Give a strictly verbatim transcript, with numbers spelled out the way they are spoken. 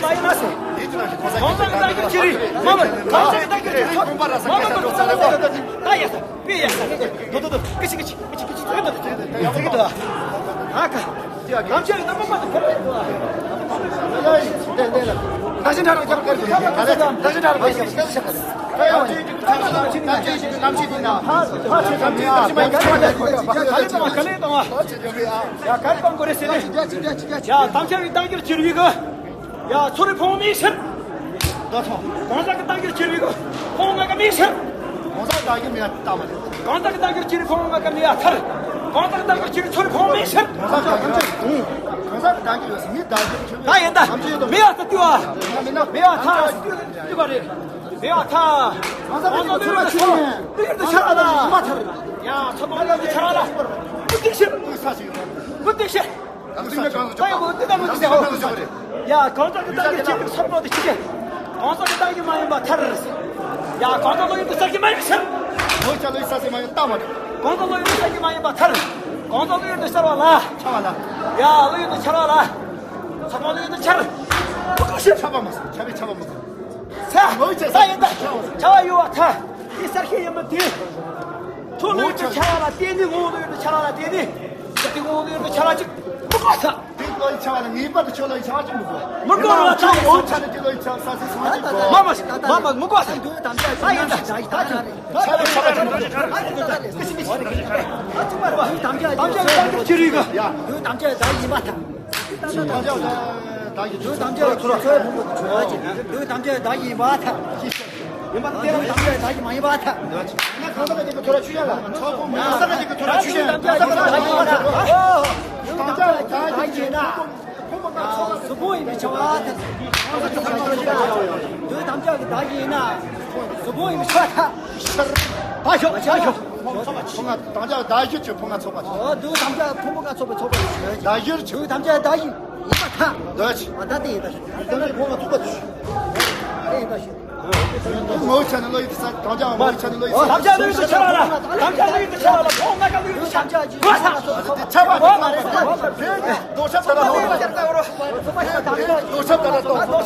མ་ཡིན་ན་ཟེར། གང་ཟག་གི་བརྟག་ཞིབ་བྱེད་རིགས་མ་མ་གང་ཟག་གི་བརྟག་ཞིབ་བྱེད་རིགས་མ་མ་ད་ཡ་ས་པེ་ཡ་ས་དོ་དོ་དོ་ཀི་ཆི་ཀི་ཆི་ཀི་ཆི་ཀི་ཆི་ཀི་ཆི་ཀི་དོ། ཨ་ཀ་གང་ཆ་ཡིན་ན་མ་མ་ད་ཁེར་རེད་དོ། ད་ཞིང་ཁྲ་རང་ཁྱབ་ཀར་གི་ད་ཞིང་ཁྲ་རང་ཁྱབ་ཀར་གི་ད་ཞིང་ཁྲ་རང་ཁྱབ་ཀར་གི་ཡ་ག་རེ་གཏོང་དགོས་རེད་ཟེར་ནས། ཡ་ག་རེ་གཏོང་དགོས་རེད་ཟེར་ནས། ཡ་དམ་བཅའ་བའི་བརྟག་ཞིབ་བྱེད་རྒྱུ་གི། ཡ་ཚོ་རི་ཕོ་མོ་མིའི་ཕྱིར། ད་ཐོ། གང་ཟག་གི་བརྟག་ཞིབ་བྱེད་རྒྱུ་གི། ཕོ་མོ་ལྔ་ཀ་མིའི་ཕྱིར། གང་ཟག་བརྟག་ཞིབ་མེད་ལྟ་མ་རེད། གང་ཟག་གི་བརྟག་ཞིབ་བྱེད་རྒྱུ་ཕོ་མོ་ལྔ་ཀ་མི་ཡ་ཐར། གང་ཟག་གི་བརྟག་ཞིབ་བྱེད་རྒྱུ་ཚོ་རི་ཕོ་མོ་མིའི་ཕྱིར། གང་ཟག་བརྟག་ཞིབ་གང་ཟག་བརྟག་ཞིབ་ཡོད་ཟེར་མི་བརྟག་ཞིབ་བྱེད་རྒྱུ། ད་ཡིན་ད། མི་ཡ་ད་ལྟོས་ཨ། མི་ཡ་ཐ་ལྟོས་པ་རེད། མི་ཡ་ཐ། གང་ཟག་གི་ཚོ་ར་ཆུ་ཡིན། ཏིག་ཏིག་ཆ་ལ་ལ། མ་ཐར། ཡ་ཚོ་མ་ལ་ཆ་ལ་ལ། ཀུ་ཏིག་ཤི། ཀུ་ཏིག་ཤི། ད་ཡོད་འདི་ད་མི་འདི་ཟེར་ཧོ། ཡ་གང་ཟག་གི་བརྟག་ཞིབ་བྱེད་པའི་ཚོགས་མང་དུ་ཞིག་གིས། གང་ཟག་གི་བརྟག་ཞིབ་མ་ཡིན་པ་ཐར། ཡ་གང་ཟག་བློ་ཡུལ་དུ་གསལ་གྱི་མ་ཡིན་ཕྱིར། ལོ་ཆ་ལོ་ཡུལ་གསལ་གྱི་མ་ཡིན་ལྟ་མ་རེད། གང་ཟག་བློ་ཡུལ་དུ་གསལ་གྱི་མ་ཡིན་པ་ཐར། གང་ཟག་བློ་ཡུལ་དུ་འཆར་བ་ལ། འཆར་བ་ལ། ཡ་བློ་ཡུལ་དུ་འཆར་བ་ལ། ཚོགས་མང་བློ་ཡུལ་དུ་འཆར། ཁོ་ཁོ་ཤི། འཆར་བ་མ་ཟད་འཆར་བའི་འཆར་བ་མ་ཟད། ས། ལོ་ཡུལ་ས་ཡིན་ད། འཆར་བ་ཡོད་པ་ཐར། དེ་གསལ་ཤེས་ཡིན་པ་དེ། ཁྱོད་བློ་ཡུལ་དུ་འཆར་བ་ལ་བརྟེན་ནས་ངོ་བོ་བློ་ཡུལ་དུ་འཆར་བ་ལ་བརྟེན་ནས། དེ་ངོ་བོ་བློ་ཡུལ་དུ་འཆར་བ་གཅིག་མི་དགོས་ས། དེ་བློ་ཡི་ཆ་བ་ལ་ངེས་པར་དུ་ཆོས་ལ་ཡི་ཆ་བ་ཅིག་མི་དགོས། མི་དགོས་ལ་ཆ་ཡི་ཆ་ཆ་ནི་དེ་བློ་ཡི་ཆ་ས་སེ་སོང་ཅིག་དགོས། མ་མ་མ་མ་མི་དགོས་ས། ད་ཡིན་ད། ཆ་བ་ཆ་བ་ཆ་བ་ཆ་བ། དམ་བཅའ་ཡི་ཆ་རྒྱུ་ཅི་རིགས་ག། ཡ། དམ་བཅའ་ཡི་ད་ཡིན་པ་ཐལ། དམ་བཅའ་ཡི་ད་ཡིན། དམ་བཅའ་ཡི་ད་ཡིན་པ་ཐལ། ཡིན་པ་དེ་རང་དམ་བཅའ་ཡི་ད་ཡིན་མ་ཡིན་པ་ཐལ། གང་ཟག་གཅིག་གི་ཐོ་ར་ཆུ་ཡན་ལ། གང་ཟག་གཅིག་གི་ཐོ་ར་ཆུ་ཡན་ལ། གང་ཟག་གཅིག་གི་ཐོ་ར་ཆུ་ཡན་ལ། གཟུགས་པོ་ཡིན་པའི་ཆ་བ་དེ། དུ་དམ་བཅའ་གི་བདག་ཡིན་ན། གཟུགས་པོ་ཡིན་པའི་ཆ་བ་དེ། ད་ཞོག་ད་ཞོག་ཕོ་ང་དམ་བཅའ་བདག་ཡིན་ཆོས་ཕོ་ང་ཚོགས་པ། ཨོ་དུ་དམ་བཅའ་ཕོ་མོ་ང་ཚོགས་པའི་ཚོགས་པ་ཡིན། བདག་ཡིན་ཆོས། དུ་དམ་བཅའ་བདག་ཡིན་ཡིན་པ་ཐལ། ད་ཆི། ཨ་ད་དེ་ཡིན་ད་ཞོག་དམ་བཅའ་ཕོ་ང་ཚོགས་པ་དེ་ཡིན་ད་ཞོག་མོའི་ཆ་ནས་བློ་ཡིད་ས་གང་ཅང་མོའི་ཆ་ནས་བློ་ཡིད་ས། དམ་བཅའ་བློ་ཡིད་ཆ་བ་ལ། དམ་བཅའ་བློ་ཡིད་ཆ་བ་ལ། ཁོང་ང་ཀ་བློ་ཡིད་ཆ་བ། དེ་ཆ་བ་ཁོང་ང་ཀ་བློ་ཡིད་ཆ་བ། དོ་ཆ་ད་ལ་ཧོ། དོ་ཆ་ད་ལ་ཏོ།